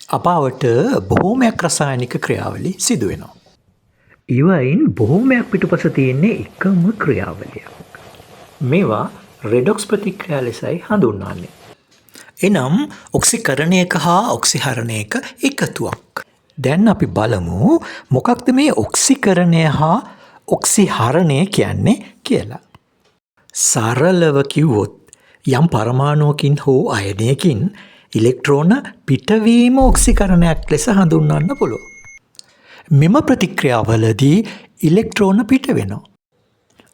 අපාවට බොහෝමයක් රසායනික ක්‍රියාවලි සිදු වෙනවා. ඒවයින් බොහෝමයක් පිටුපස තියෙන්නේ එකම ක්‍රියාවලියක්. මේවා රෙඩොක්ස් ප්‍රතික්‍රියා ලෙසයි හඳුන්වන්නේ. එනම් ඔක්සිකරණයක හා ඔක්සිහරණයක එකතුවක්. දැන් අපි බලමු මොකක්ද මේ ඔක්සිකරණය හා ඔක්සිහරණය කියන්නේ කියලා. සරලව කිව්වොත් යම් පරමාණුවකින් හෝ අයනයකින් ඉලෙක්ට්‍රෝන පිටවීම ඔක්සිකරණයක් ලෙස හඳුන්වන්න පුළුවන්. මෙම ප්‍රතික්‍රියාවලදී ඉලෙක්ට්‍රෝන පිට වෙනවා.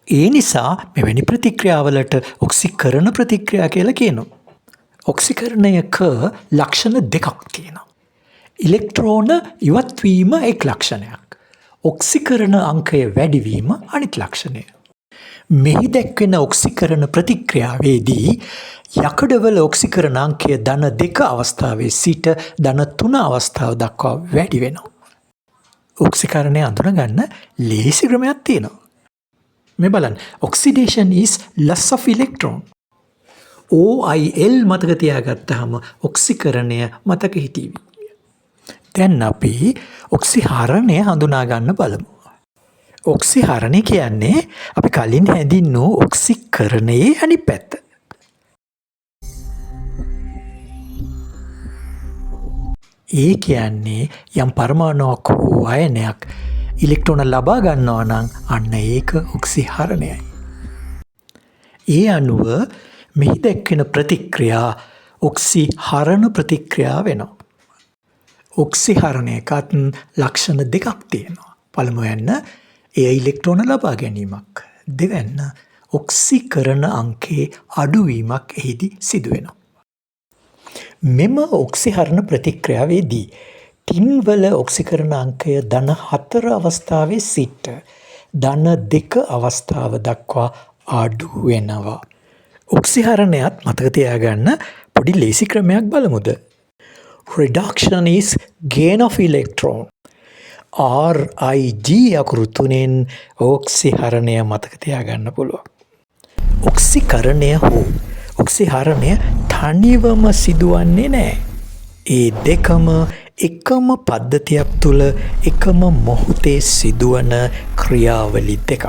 ඒ නිසා මෙවැනි ප්‍රතික්‍රියාවලට ඔක්සිකරණ ප්‍රතික්‍රියා කියලා කියනවා. ඔක්සිකරණයක ලක්ෂණ දෙකක් තියෙනවා. ඉලෙක්ට්‍රෝන ඉවත් වීම එක් ලක්ෂණයක්. ඔක්සිකරණ අංකය වැඩිවීම අනිත් ලක්ෂණය. මෙහි දැක්වෙන ඔක්සිකරණ ප්‍රතික්‍රියාවේදී යකඩවල ඔක්සිකරණ අංකය ධන 2 අවස්ථාවේ සිට ධන 3 අවස්ථාව දක්වා වැඩි වෙනවා. ඔක්සිකරණය අඳුනගන්න ලේසි ක්‍රමයක් තියෙනවා. මේ බලන්න, oxidation is loss of electron. OIL මතක තියාගත්තාම ඔක්සිකරණය මතක හිටීවි. දැන් අපි ඔක්සිහරණය හඳුනා ගන්න බලමු. ඔක්සිහරණය කියන්නේ අපි කලින් හැඳින්වූ ඔක්සිකරණයේ අනිත් පැත්ත. ඒ කියන්නේ යම් පරමාණුවක් හෝ අයනයක් ඉලෙක්ට්‍රෝන ලබා ගන්නවා නම් අන්න ඒක ඔක්සිහරණයයි. ඒ අනුව මෙහි දැක්වෙන ප්‍රතික්‍රියා ඔක්සිහරණ ප්‍රතික්‍රියා වෙනවා. ඔක්සිහරණයකත් ලක්ෂණ දෙකක් තියෙනවා. පළමුවැන්න එය ඉලෙක්ට්‍රෝන ලබා ගැනීමක්. දෙවැන්න ඔක්සිකරණ අංකයේ අඩුවීමක් එහිදී සිදුවෙනවා. මෙම ඔක්සිහරණ ප්‍රතික්‍රියාවේදී ටින් වල ඔක්සිකරණ අංකය ධන 4 අවස්ථාවේ සිට ධන 2 අවස්ථාව දක්වා අඩු වෙනවා. ඔක්සිහරණයත් මතක තියාගන්න පොඩි ලේසි ක්‍රමයක් බලමුද? Reduction is gain of electron. RIG අකුරු තුනෙන් ඔක්සිහරණය මතක තියාගන්න පුළුවන්. ඔක්සිකරණය හෝ ඔක්සිහරණය තනිවම සිදුවන්නේ නෑ. ඒ දෙකම එකම පද්ධතියක් තුළ එකම මොහොතේ සිදුවන ක්‍රියාවලි දෙකක්.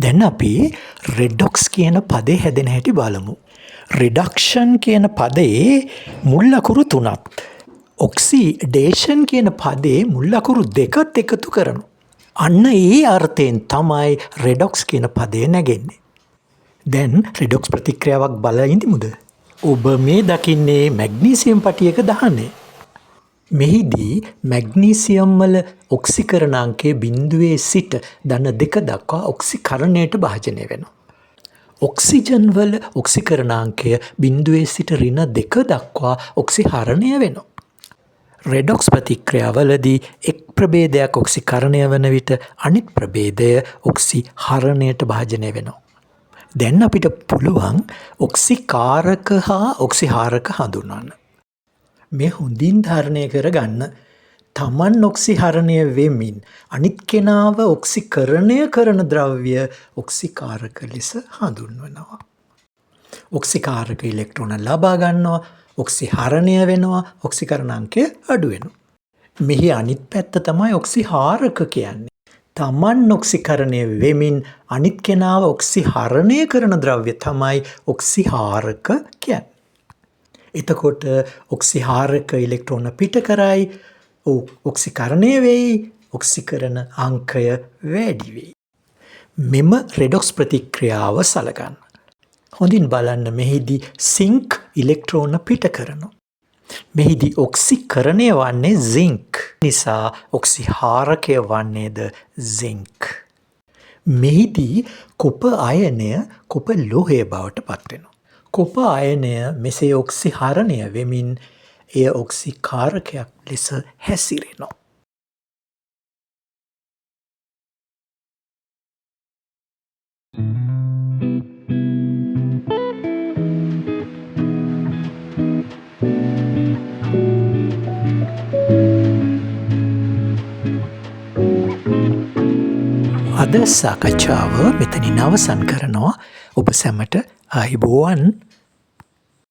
දැන් අපි රෙඩොක්ස් කියන පදේ හැදෙන හැටි බලමු. රිඩක්ෂන් කියන පදයේ මුල් අකුරු තුනත් ඔක්සිඩේෂන් කියන පදයේ මුල් අකුරු දෙකත් එකතු කරනවා. අන්න ඒ අර්ථයෙන් තමයි රෙඩොක්ස් කියන පදය නැගෙන්නේ. දැන් රෙඩොක්ස් ප්‍රතික්‍රියාවක් බලලා ඉඳිමුද? ඔබ මේ දකින්නේ මැග්නීසියම් පටියක දහනය. මෙහිදී මැග්නීසියම් වල ඔක්සිකරණ අංකය බිඳුවේ සිට ධන 2 දක්වා ඔක්සිකරණයට භාජනය වෙනවා. ඔක්සිජන් වල ඔක්සිකරණ අංකය බිඳුවේ සිට ඍණ 2 දක්වා ඔක්සිහරණය වෙනවා. රෙඩොක්ස් ප්‍රතික්‍රියාවලදී එක් ප්‍රභේදයක් ඔක්සිකරණය වන විට අනිත් ප්‍රභේදය ඔක්සිහරණයට භාජනය වෙනවා. දැන් අපිට පුළුවන් ඔක්සිකාරක හා ඔක්සිහාරක හඳුන්වන්න. මේ හොඳින් ධාරණය කරගන්න. තමන් ඔක්සිහරණය වෙමින් අනිත් කෙනාව ඔක්සිකරණය කරන ද්‍රව්‍ය ඔක්සිකාරක ලෙස හඳුන්වනවා. ඔක්සිකාරක ඉලෙක්ට්‍රෝන ලබා ගන්නවා, ඔක්සිහරණය වෙනවා, ඔක්සිකරණ අංකය අඩු වෙනවා. මෙහි අනිත් පැත්ත තමයි ඔක්සිහාරක කියන්නේ. තමන් ඔක්සිකරණය වෙමින් අනිත් කෙනාව ඔක්සිහරණය කරන ද්‍රව්‍ය තමයි ඔක්සිහාරක කියන්නේ. එතකොට ඔක්සිහාරක ඉලෙක්ට්‍රෝන පිට කරයි, ඔක්සිකරණය වෙයි, ඔක්සිකරණ අංකය වැඩි වෙයි. මෙම රෙඩොක්ස් ප්‍රතික්‍රියාව සලකන්න. හොඳින් බලන්න, මෙහිදී සිංක් ඉලෙක්ට්‍රෝන පිට කරනවා. මෙහිදී ඔක්සිකරණය වන්නේ සිංක් නිසා ඔක්සිහාරකය වන්නේද සිංක්. මෙහිදී කොප අයනය කොප ලෝහය බවට පත්වෙනවා. කොප අයනය මෙසේ ඔක්සිහරණය වෙමින් එය ඔක්සිකාරකයක් ලෙස හැසිරෙනවා. අද සාකච්ඡාව මෙතනින් අවසන් කරනවා. ඔබ සැමට ආයුබෝවන්.